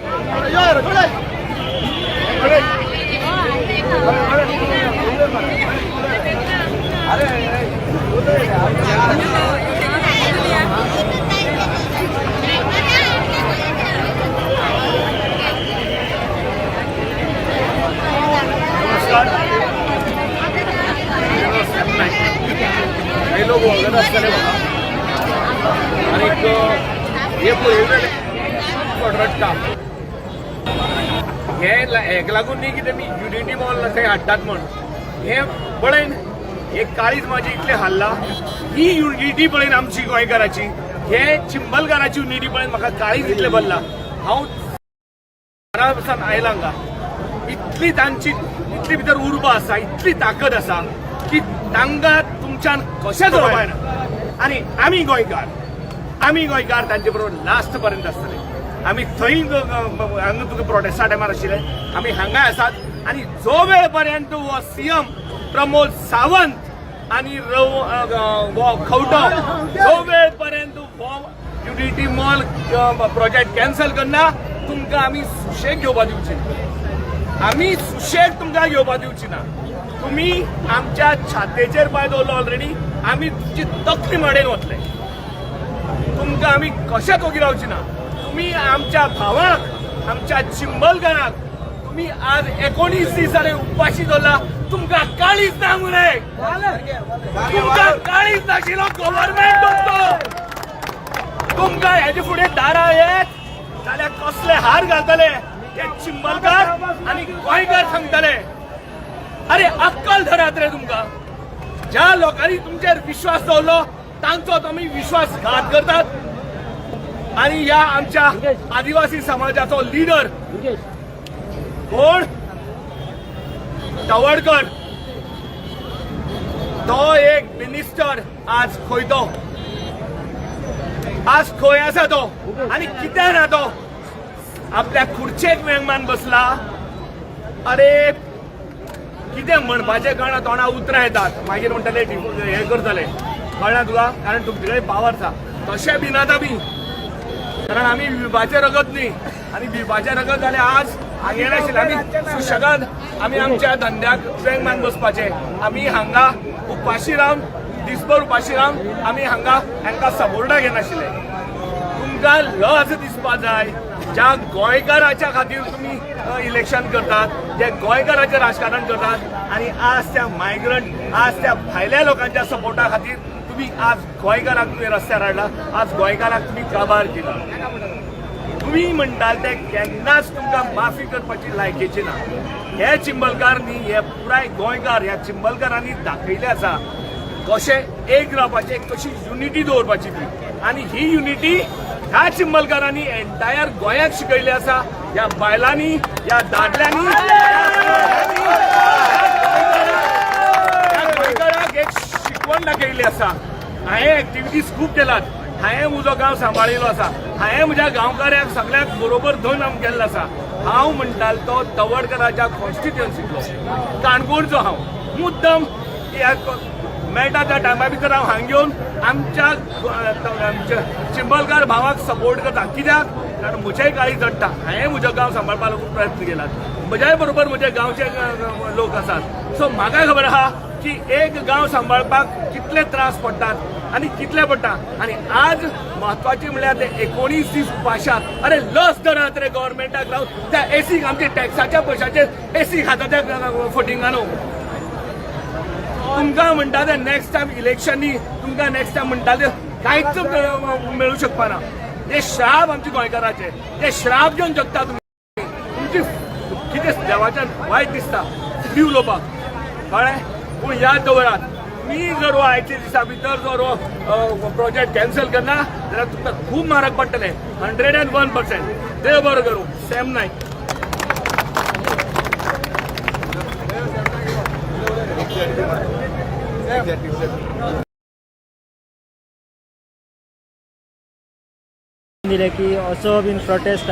यो रे गणेश. नमस्कार. हे लोक वळखत आसतले म्हाका. आनीक हे पळयले रडटा हे हेका लागून न्ही कितें मी युनिटी मॉल थंय हाडटात म्हण. हे पळयन हे काळीज म्हाजें इतलें हाल्ला. ही युनिटी पळयन आमची गोंयकाराची, हे चिंबलकाराची युनिटी पळयन म्हाका काळीज इतलें भरलां. हांव घरा सावन आयला हांगा. इतली तांची इतली भितर उर्बा आसा, इतली ताकद आसा की तांकां तुमच्यान कशेंच उलोवपा येना. आनी आमी गोंयकार तांचे बरोबर लास्ट पर्यंत आसतले. आमी थंय हांगा तुका प्रोटेस्टा टायमार आशिल्ले, आमी हांगा आसात. आनी जो वेळ पर्यंत हो सीएम प्रमोद सावंत आनी रव हो खंवटो जो वेळ पर्यंत हो युनिटी मॉल प्रोजेक्ट कॅन्सल करना, तुमकां आमी सुशेग घेवपा दिवची ना. आमी सुशेग तुमकां घेवपा दिवची ना. तुमी आमच्या छातेचेर पांय दवरलो ऑलरेडी, आमी तुमची तकली मडेन वतले. तुमकां आमी कशेंच ओगी रावची ना. तुमी आमच्या भावाक, आमच्या चिंबलकाराक तुमी आज 19 दीस जाले उपाशी दवरला. तुमकां काळीज ना मुरे? तुमकां काळीज नाशिल्लो गव्हर्मेंट तुमचो. तुमकां हेजे फुडें दारां येत जाल्यार कसले हार घालतले ते चिंबलकार आनी गोंयकार सांगतले. अरे, अक्कल धरात रे तुमकां. ज्या लोकांनी तुमचेर विश्वास दवरलो तांचो तुमी विश्वासघात करतात. आणि या आमच्या आदिवासी समाजाचो लिडर कोण, तवडकर, तो एक मिनिस्टर आज खंय तो? आज खंय आसा तो आणि कित्याक ना तो आपल्या खुर्चेक वेंगमान बसला? अरे, कितें म्हणपाचें कळना. तोंडा उतरां येतात, मागीर म्हणटले हे करतले. कळना तुका? कारण तुमचे कडेन पावर आसा. तशें बी ना बी, कारण आमी विभाचें रगत न्ही. आनी विभाचें रगत जाल्यार आज हांगा येनाशिल्ले. आमी सुशेगाद आमी आमच्या धंद्याक वेंग मारून बसपाचे. आमी हांगा उपाशी रावन, दिसभर उपाशी रावन आमी हांगा हांकां सपोर्टाक येनाशिल्ले. तुमकां लज दिसपा जाय. ज्या गोंयकाराच्या खातीर तुमी इलेक्शन करतात, जे गोंयकाराचें राजकारण करतात, आनी आज त्या मायग्रंट, आज त्या भायल्या लोकांच्या सपोर्टा खातीर तुमी आज गोंयकाराक तुमी रस्त्यार हाडला. आज गोंयकाराक तुमी काबार केला. तुमी म्हणटाल ते केन्नाच तुमकां माफी करपाची लायकीची ना. हे चिंबलकार न्ही, हे पुराय गोंयकार. ह्या चिंबलकारांनी दाखयलें आसा कशें एक रावपाचें, कशी युनिटी दवरपाची ती. आनी ही युनिटी ह्या चिंबलकारांनी एंटायर गोंयाक शिकयली आसा. ह्या बायलांनी, ह्या दादल्यांनी, ह्या गोंयकाराक एक शिकवण दाखयल्ली आसा. हांवें एक्टिविटीज खूब केलात. हांवें म्हजो गांव सांबाळिल्लो आसा. हांवें म्हज्या गांवकाऱ्यांक सगळ्यांक बरोबर धरून आम केल्लो आसा. हांव म्हणटालो तो तवडकराच्या कॉन्स्टिट्युएन्सींतलो, काणकोणचो. हांव मुद्दम मेळटा त्या टायमा भितर हांव हांगा येवन आमच्या आमच्या चिंबलकार भावाक सपोर्ट करता. कित्याक? कारण म्हजेय काळीज जडटा. हांवें म्हजो गांव सांबाळपाक खूब प्रयत्न केला. म्हज्याय बरोबर म्हज्या गांवचे लोक आसात. सो म्हाका खबर आहा की एक गांव सांबाळपाक कितले त्रास पडटात आनी कितले पडटा. आनी आज म्हत्वाचे म्हणल्यार ते 19 दीस उपाशात. अरे, लस धरात रे गव्हर्मेंटाक लावन. त्या एसी, आमचे टॅक्साच्या पयशाचेर एसी खाता त्या फटिंगानो. तुमकां म्हणटा ते नेक्स्ट टायम इलेक्शनी तुमकां नेक्स्ट टायम म्हणटा ते कांयच मेळूं शकपाना. हे श्राप आमचे गोंयकाराचे, हे श्राप घेवन जगता तुमी. तुमची कितें देवाच्यान वायट दिसता ती उलोवपाक, कळ्ळें? पूण याद दवरात, तुमी जर हो आयच्या दिसा भितर जर हो प्रोजेक्ट कॅन्सल करना जाल्यार तुमकां खूब म्हारग पडटलें, 101%. देव बरो करूं. सॅम नायक. दिले की असो बीन प्रोटेस्ट.